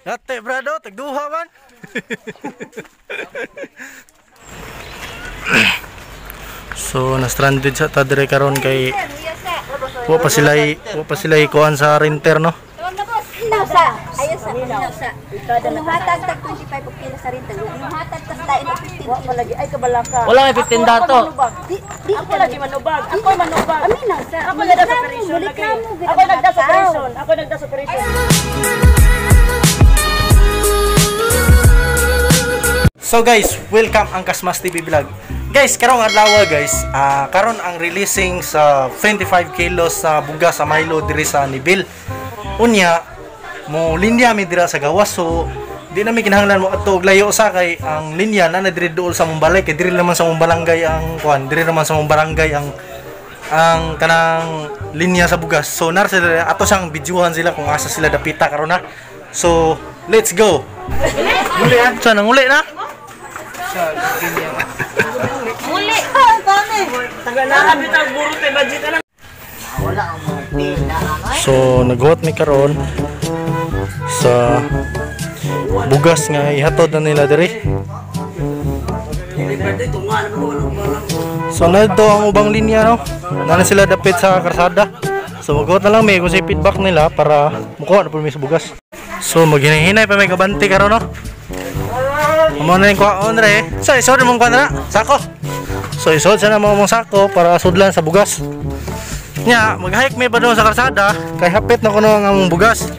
Ate, brado, tagduha man. So, na-stranded sa ta dire karon kay wa pa sila ikuan sa renter, no? Ayun sa, sa. Kung hatag tag 25 kilo sa renter, kung hatag tas lain og 15 kilo. Wa lagi ay kabalaka. Wala kay 15 dato. Di ako lagi manubag. Ako manubag. Amin na sa. Ako nagda sa operation. Ako nagda sa operation. Ako nagda sa operation. So guys, welcome ang Kasmas TV Vlog. Guys, karong adlaw guys, karon ang releasing sa 25 kilos sa bugas sa Milo diri sa Nibil. Unya, mo linya mi dira sa gawas, so di na mi kinahanglan mo adto og layo sa kay ang linya na diri duol sa mong balay kay diri naman sa mong barangay ang kuan, diri naman sa mong barangay ang kanang linya sa bugas. So nar sila ato sang bidyuhan sila kung asa sila dapita karon na. So, let's go. Uli ah. So nanguli na? Muli. So naghuwat mi karon sa bugas nga ihatod na nila diri. So nandito ang ubang linya, no? Nana sila dapit sa karsada. So maghuwat na lang mi kung sa feedback nila para mukuha na po mi sa bugas. So maghinay-hinay pa may kabante karon, no? Amo na yung kuhaon re. So isod mong kuha na sako. So isod sana mo mong sako para sudlan sa bugas. Nya, mag-hike mi pa doon sa karsada kay hapit na kuno ang among bugas.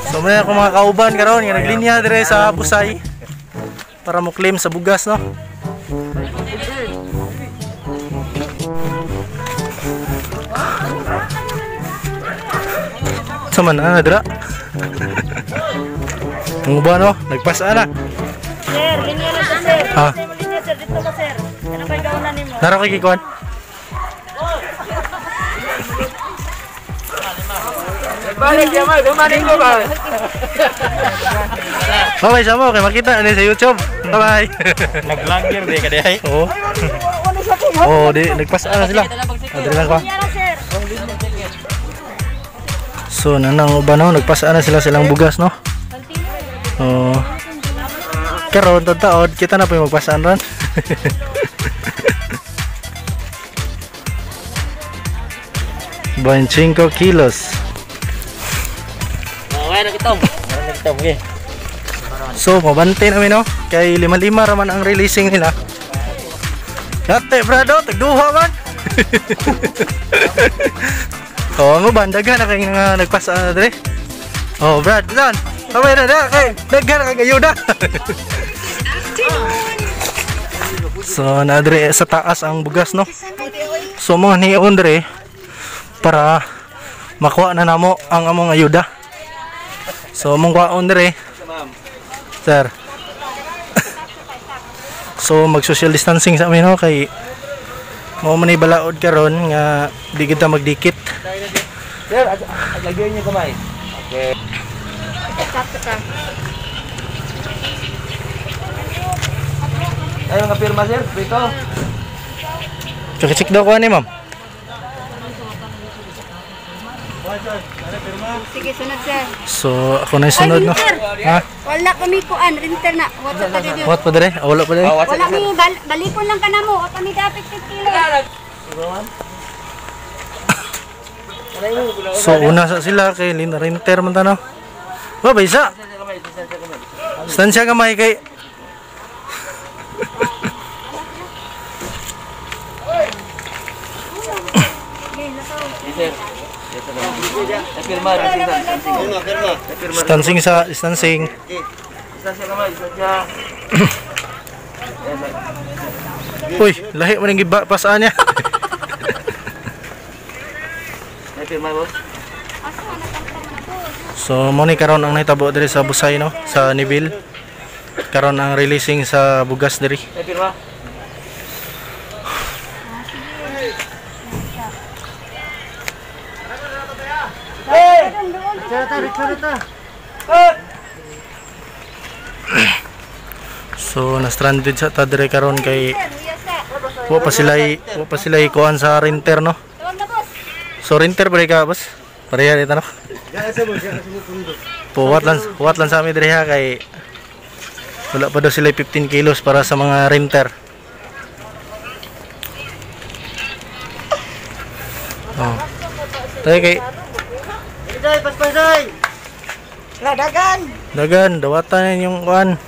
So may ako mga kauban karon nga naglinya dire sa Busay para mo claim sa bugas, no. Sa man ana dira. Ang uban, no, nagpasa na. Sir, linya na to, sir. Ha? Linya sir, dito ka sir. Ano kay gawon nimo? Naro kay gikuan. Balik yaman, dumaning ko ba? Bye-bye sa mo kay makita ani sa YouTube. Bye-bye. Nag-vlogger di ka diay. Oo. Oh, di nagpasa na sila. Diri lang ko. So nanang uban, no, nagpasa na sila silang bugas, no. Oh. Karon taod kita na po yung magpasaan ron. 25 kilos. Okay na kitong. Okay. So mabante namin, no, kay 55 raman ang releasing nila. Ate, brado, tagduha man. Oh, ang uban daghan na kay nga nagpasa na dire. Oh, Brad, dan. Sabay na da kay daghan na kay ayuda. So na dire sa taas ang bugas, no. So mga nion dire para makuha na namo ang among ayuda. So among kuhaon dire, sir. So mag social distancing sa amin, no, kay mao man balaod karon nga di kita magdikit. Sir, lagyan niyo kamay. Okay. Ay, mga pirma sir, dito. Check daw ko ani, ma'am. Sige, sunod sir. So ako na sunod, no. Ha? Wala kami kuan, renter na. What pa dire? What pa dire? Wala pa dire. Wala mi balikon lang kanamo, wa kami dapit 50 kilo. So una sa sila kay renter man ta, no. Wa ba isa? Stansya gamay kay distancing sa distancing. Uy, lahi man ning pasaan niya. So mo ni karon ang nahitabo diri sa Busay, no, sa Nibil. Karon ang releasing sa bugas diri. So na-stranded sa ta dire karon kay wa pa sila ikuan sa renter, no. So renter pa ka, boss. Pareha dito, no. Po wat lang sa amin diri ha kay wala pa daw sila 15 kilos para sa mga renter. Oh. Tayo kay Day, paspasay. Dagan. Dagan, dawatan yung kuan.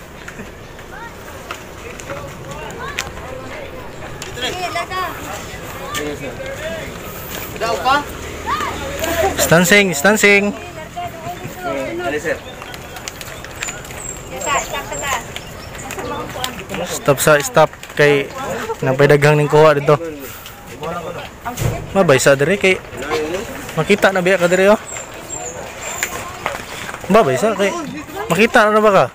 Daw ka? Stancing, stancing. Dali, sir. Stop sa stop kay napay daghang ning kuha dito. Mabay sa diri kay makita na biya ka diri oh. Mabay sa kay makita na ba ka?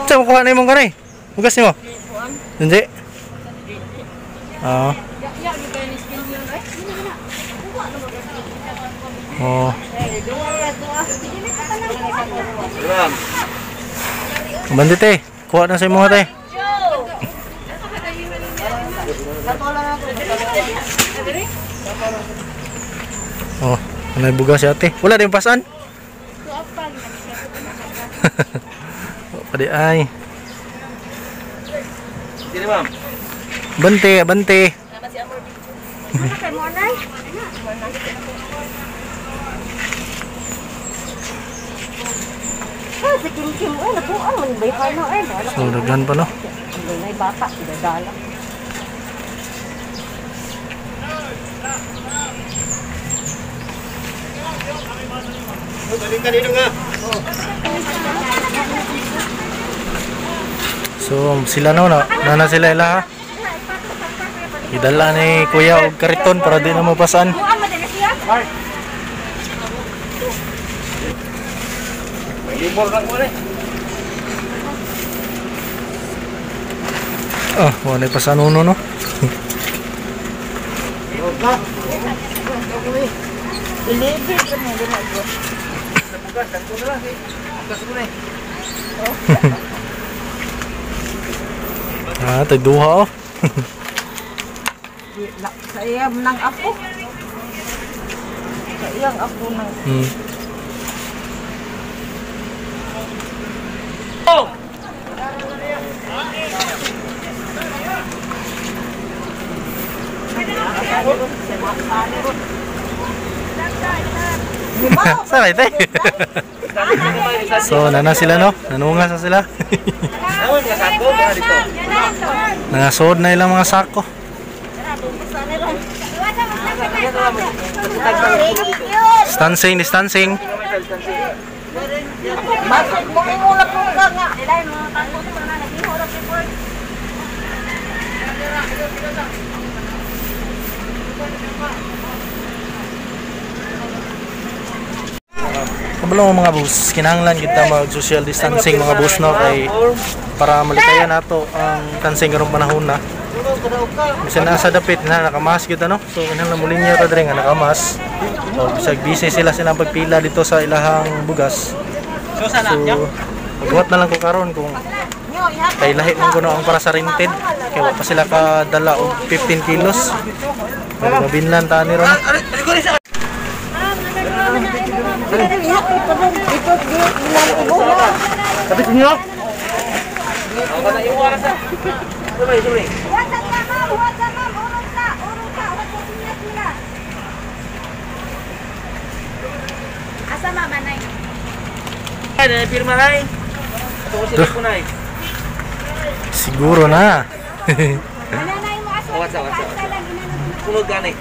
Sa kuha na imong kanay. Bugas nimo. Hindi. Oo. Oh. Bandit eh. Kuha na sa imo te. Oh, ano bugas si ate? Wala din pasan. Padi ay. Dili, ma'am. Bante, bante. Si Kim Kim, ay, nabuang man ba yung ano, ay, So, daghan pa no. may bata, dadala. So, sila no, na, nana sila ila ha. Idala ni kuya og kariton para di na mapasan. Libor lang mo eh. Ah, wala pasan uno no. Ah, tay duha oh. Sa iyang nang apo. Sa iyang apo nang. Oh! Saray tay. So, nana sila no? Nanunga sa sila. Naman mga sako mga dito. Nangasod na ilang mga sako. Distancing, distancing. Masok mo imula po ka nga. Kabalo mga boss, kinahanglan kita mag social distancing mga boss no kay para malikayan nato ang tansing karong panahon na. Bisan nasa dapit na nakamask kita no. So kinahanglan mo linya ta diri nga nakamask. So bisag busy sila silang pagpila dito sa ilahang bugas. So magbuhat na lang ko karon kung kay lahi man kuno ang para sa rented kay wa pa sila kadala og 15 kilos. Pero mabinlan ta ni ron. Kapit niyo. Sumay, sumay. Asa mama nay? Ay, na pirma nay. Ito ko sila po nay. Siguro na. Nanay mo asa. What's up, what's up? Sunod ka nay.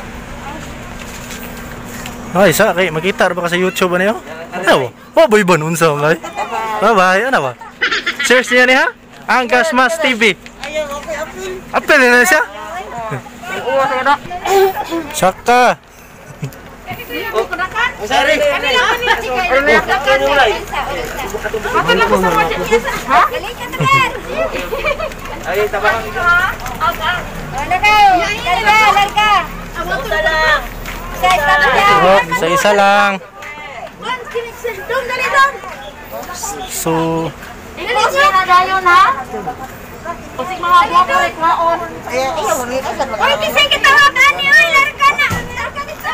Ay, sa kay makita ra ba ka sa YouTube ano yo? Ano? Oh, boy ba nun sa ngay? Bye-bye, ano ba? Search niya ni ha? Ang Kasmas TV. Ayaw, okay, apil. Apel na siya. Saka. Sorry. Ay, tabang. Larga, larga. Oh, isa-isa lang. So, Oy, kisay kita hakan ni oy, larga na. Larga dito.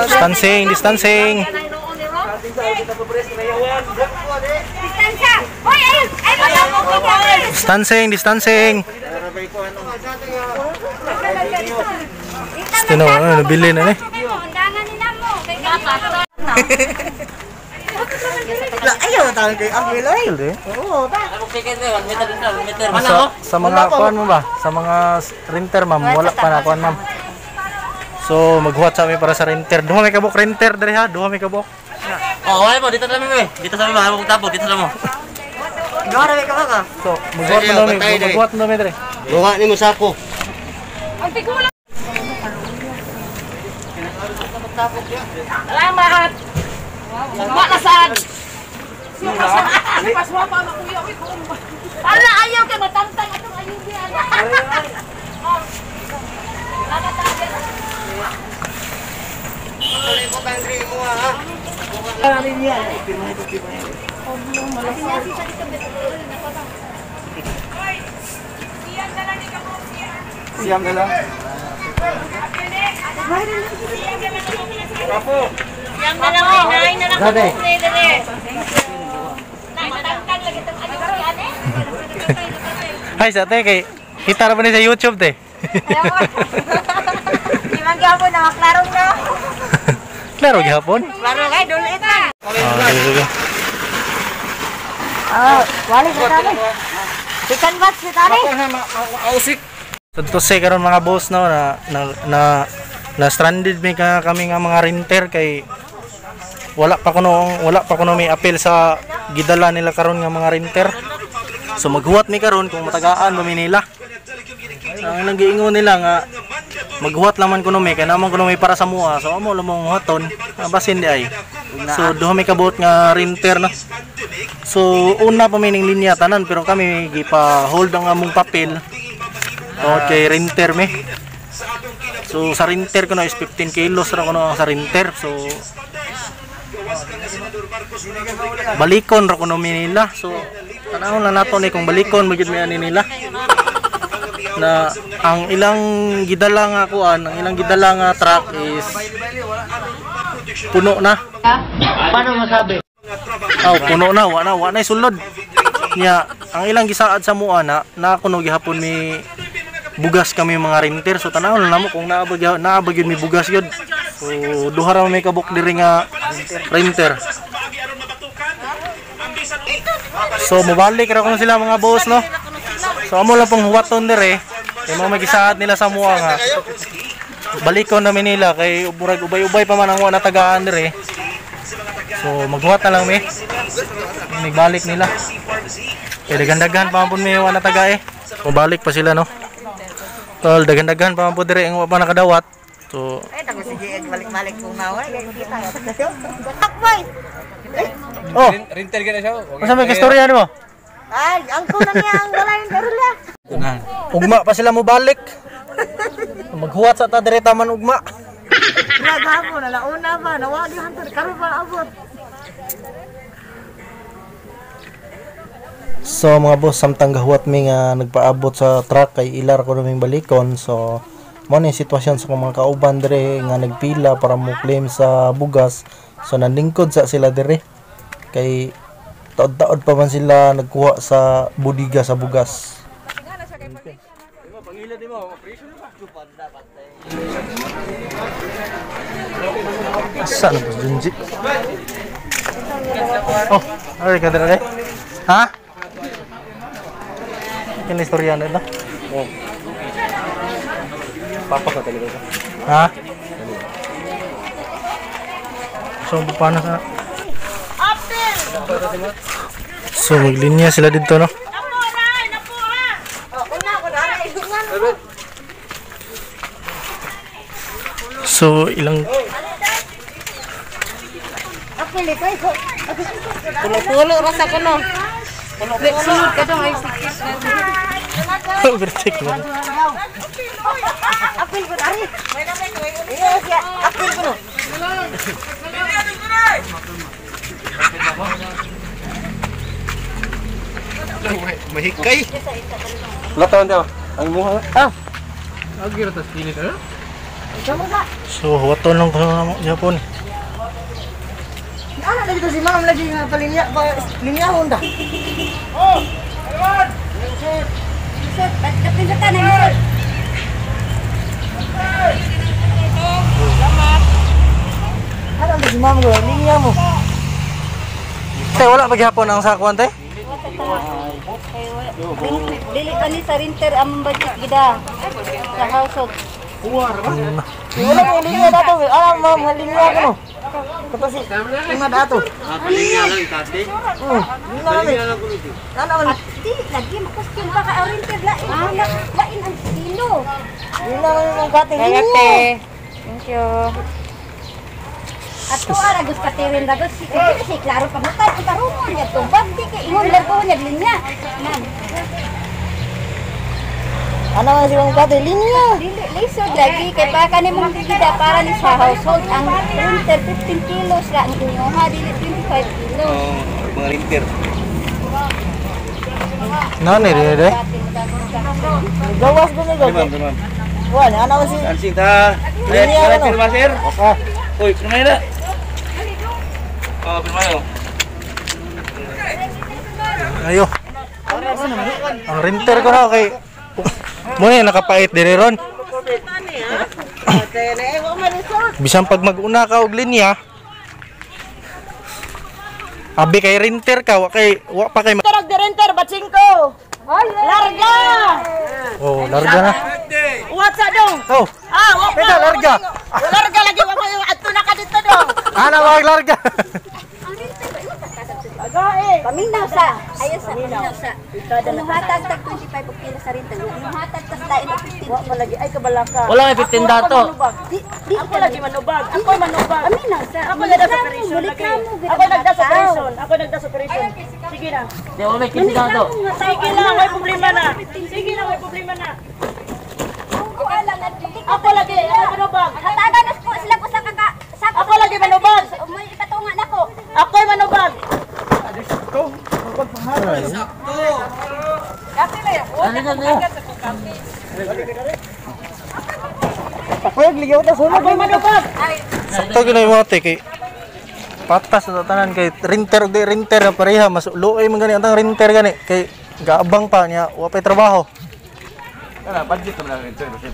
Distancing, distancing. Distancing, distancing. Tino, ano, nabili na ni. Ayaw tawag kay Apil ay. Oo. Sa mga kuan mo ba? Sa mga renter ma'am, wala pa na kuan ma'am. So maghuwat sa mi para sa renter. Duha may kabok renter diri ha, duha may kabok. Oh, wala mo dito na mi. Dito sa mi ba tapos dito sa mo. Duha ra may kabok ah. So maghuwat mo mi, maghuwat mo mi diri. Duha nimo sako. Salamat. Wala sad. Ala ayaw kay matangtang atong ayubi ana. Siyam na lang. Siyam na lang ay na lang ko dere. Matangtang lagi tong ayubi ane. Hi sa te kay kita ra ba ni sa YouTube te. Di man gyapon na klaro na. Klaro gyapon. Klaro kay dulit na. Ah, Ah, wala sa tani. Ikan bat si tani. So to say karon mga boss no na na na stranded mi ka kami nga mga renter kay wala pa kuno may appeal sa gidala nila karon nga mga renter. So maghuwat mi karon kung matagaan ba mi nila. Ang nang giingon nila nga maghuwat laman kuno mi kay naman kuno mi para sa mua. So amo lamong huwaton basin di ay. So duha mi kabuot nga renter no. So una pa mi ning linya tanan pero kami gipa hold ang among papel. Okay, renter mi. So sa renter kuno is 15 kilos ra kuno sa renter. So balikon ra kuno mi nila. So tanawon na nato ni kung balikon magyud mi ani nila. Na ang ilang gidala nga kuan, ang ilang gidala nga truck is puno na. Paano masabi? Oh, puno na, wa na sulod. Nya, ang ilang gisaad sa mua na kuno gihapon mi bugas kami mga renter. So tanawon na namo kung naa ba gyud mi bugas gyud. So duha ra may kabuk diri nga renter. So mobalik ra kuno sila mga boss no. So amo lang pong huwaton dire. Kay mga magisaad nila sa mua nga balikon namin nila kay murag ubay-ubay pa man ang wa natagaan dire. So maghuwat na lang mi. Nagbalik nila. Eh daghan-daghan pa man pud mi wa nataga eh. Mobalik pa sila no. Tol daghan-daghan pa man pud dire ang wa pa nakadawat. So ay tago sige balik-balik kung naway kay kita. Takboy. Oh, Renter ka na siya. unsa may istorya nimo? Ay, angko na niya ang wala yung karula. Ugma pa sila mobalik. Maghuwat sa ta dire taman ugma. Naghapon na launa pa, nawagi hantar karon pa abot. So mga boss, samtang gahuwat mi nga nagpaabot sa truck kay ilar ko naming balikon. So mo ni sitwasyon sa mga kauban dire nga nagpila para mo claim sa bugas. So nanlingkod sa sila dire kay taod-taod pa man sila nagkuha sa budiga sa bugas. Asa na boss Junji? Oh, ari ka dire. Ha? Kini istorya na ito? Oh. Papa ka talaga. Ha? So, paano sa... So, maglinya sila dito, no? So, ilang... Pulo-pulo rasa ko no. Sulod ka dong ay sikis. Overtake mo. Apil ko dari. Iya, apil ko no. Mahikay. Latawan daw. Ang muha. Ah. So, huwaton lang ko na Japon. Ana lagi to si ma'am lagi nga palinya pa linyahon da. Lisod, ba't kapindutan na lisod? Ana lagi si ma'am ko linya mo. Te, wala pa gihapon ang sakuan te? Dili pa ni sa rinter ang budget gida. Sa household. Wala mo linya dato. Ana ma'am linya ko no. Kato si ima dato. Palinya lang ikate. Linya lang. Ana man At di lagi makustyon pa ka ang rinter lain lain ang kilo. linya man ang kate. Kayate. Thank you. At tuwa ragos katirin ragos si si klaro pamutay ang tarumon niya to. Di kay ingon largo niya linya. Ma'am, Ana man si ma'am kate linya. dili lisod lagi kay pa kani mong gida para ni sa household ang rinter 15 kilos ra ang inyo ha dili 25 kilos. Mga rinter. Nani dire? Gawas ko ni Ma'am, ma'am. Wala ana man si Ansing ta. Linya ano? Pirma sir. Uy, pirma na. Oh, pirma yo. Ayo. Ang rinter ko na kay mo na nakapait dire ron. Bisan pag mag-una ka og linya, abi kay rinter ka, wa kay wa pa kay Tarag de renter batsinko. Larga. Oh, larga na. What's up dong? Oh, Ah, wa pa. Teka, larga. Larga lagi wa pa adto na ka dito dong. Ana wag larga. Paminaw sa, ayo sa, paminaw sa. Kung muhatag tag 25 og kilo sa rinter, muhatag tas lain og 15 Wa pa lagi ay kabalaka. Wala may 15 dato. Di di Ako lagi manubag. Ako manubag. Paminaw sa. Ako nagda sa operation. Ako nagda sa operation. Ako nagda sa operation. Sige na. Di wala may 15 dato. Sige lang, may problema na. Sige lang, may problema na. Ako lagi, ako manubag. Hatagan na po sila ko sa kaka. Ako lagi manubag. May ipatungan ako. Ako'y manubag. Ako'y manubag. Sakto gyud na imo te kay patas na tanan kay rinter og di rinter na pareha mas luoy man gani ang rinter gani kay gaabang pa niya wa pay trabaho. Kana budget man lang rinter kasi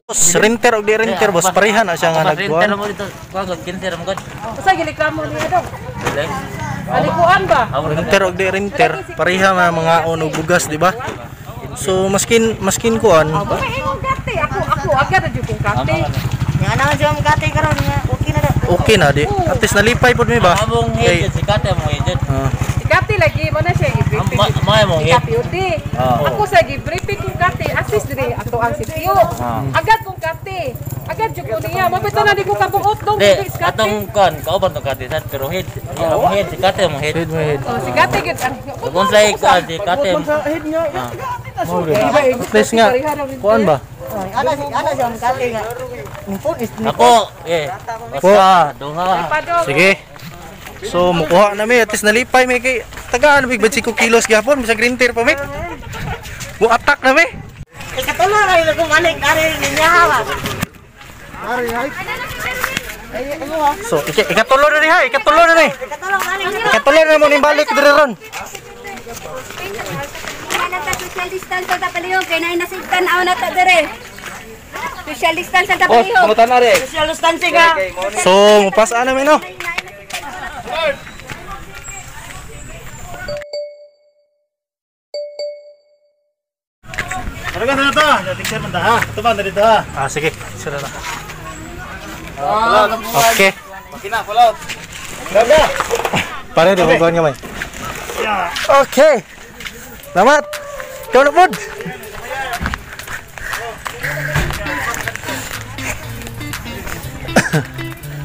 Boss, rinter og di rinter boss pareha na siya nga Rinter nagkuan. mo dito. Kuan 15 mo gud. Usa giliklamo niya dong. Alikuan ba? Rinter og di rinter pareha man mga og bugas di ba? So maskin kuan May imong kate. Ako agad na jud kong kate. Nga na siya ang kate karon nga okay na da. okay na di. At least nalipay pod mi ba? Among Kay head si kate mo head. ah, Si kate lagi mo na siya gi-briefing. Mga mong Si head. KPUD. Ako sa gi-briefing kong kate, assist diri ato ang sitio. Agad kong kate. Agad jud ko niya. Mabito na di ko kabuot dong Di, di si kate. atong kuan kauban tong kate sad pero head. Among head si kate mong head. head mo head. Oh, si kate gyud. Kung sa kuan si kate. At least nga kuan ba? Ana si ana siya ang kate nga. Ni phone is Ako eh. Basta duha. Sige. So mukuha na mi at least nalipay mi kay tagaan mig 25 kilos gyapon bisag rinter pa mi. Mu attack na mi. Ikatulo ra ko balik ari niya ha. So ikatulo na ni ha, ikatulo na ni. Ikatulo na mo ning balik diri ron. Wala ta social distance sa palihog kay naay nasigtan aw na ta dire. Social distance sa palihog. Kumutan na re. Social distancing ha. So mupasa na mi no. Talaga na to. Picture man ta ha. Ito ba na dito ha. Ah sige, sira na. Okay. Makina pull out. Pare di ko gamay. Okay. Salamat. Ikaw na pod.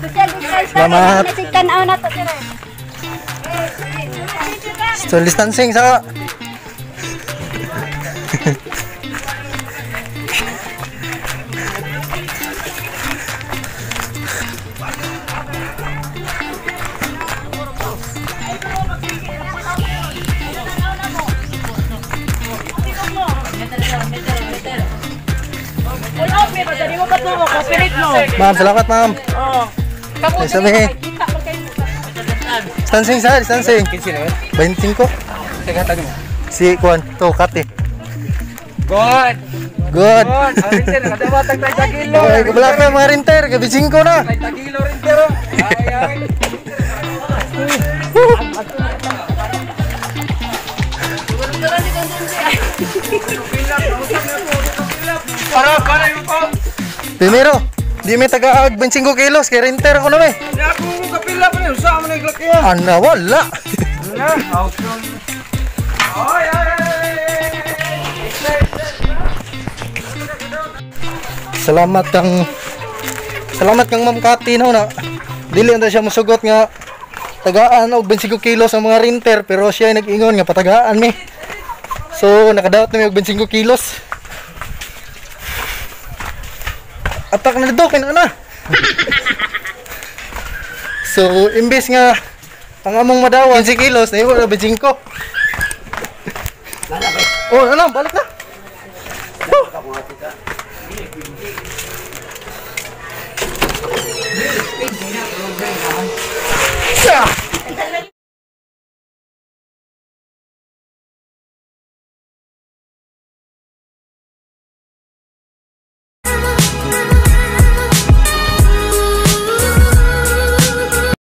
Social distance ta Salamat. nasigtan aw na ta dire. Social distancing sa Ma'am, salamat, ma'am. Kamu Ay, sabi. diri kita man kayo. Distancing sa, distancing. 25. Si Kuan, to Kate. Good. Good. Good. Ang rinter, nakadawatag tayo sa kilo. Okay, kabala ka mga rinter, gabi 5 na. Tayo kilo rinter. Oh. Ay, ay. Para yung pa. Primero, di may tagaag 25 kilos kay rinter ako na may. Ako kapila pa rin. Saan mo naglaki ah? Ana, wala. Na, out. Ay, ay, ay. Salamat kang Ma'am Kati no na. Dili na siya musugot nga tagaan og 25 kilos ang mga rinter, pero siya ay nag-ingon nga patagaan mi. So nakadaot na mi og 25 kilos. Atak na dito kay na. So imbes nga ang among madawa 15 kilos, nahimo na 25. Oh, ano, balik na. Oh. Yeah.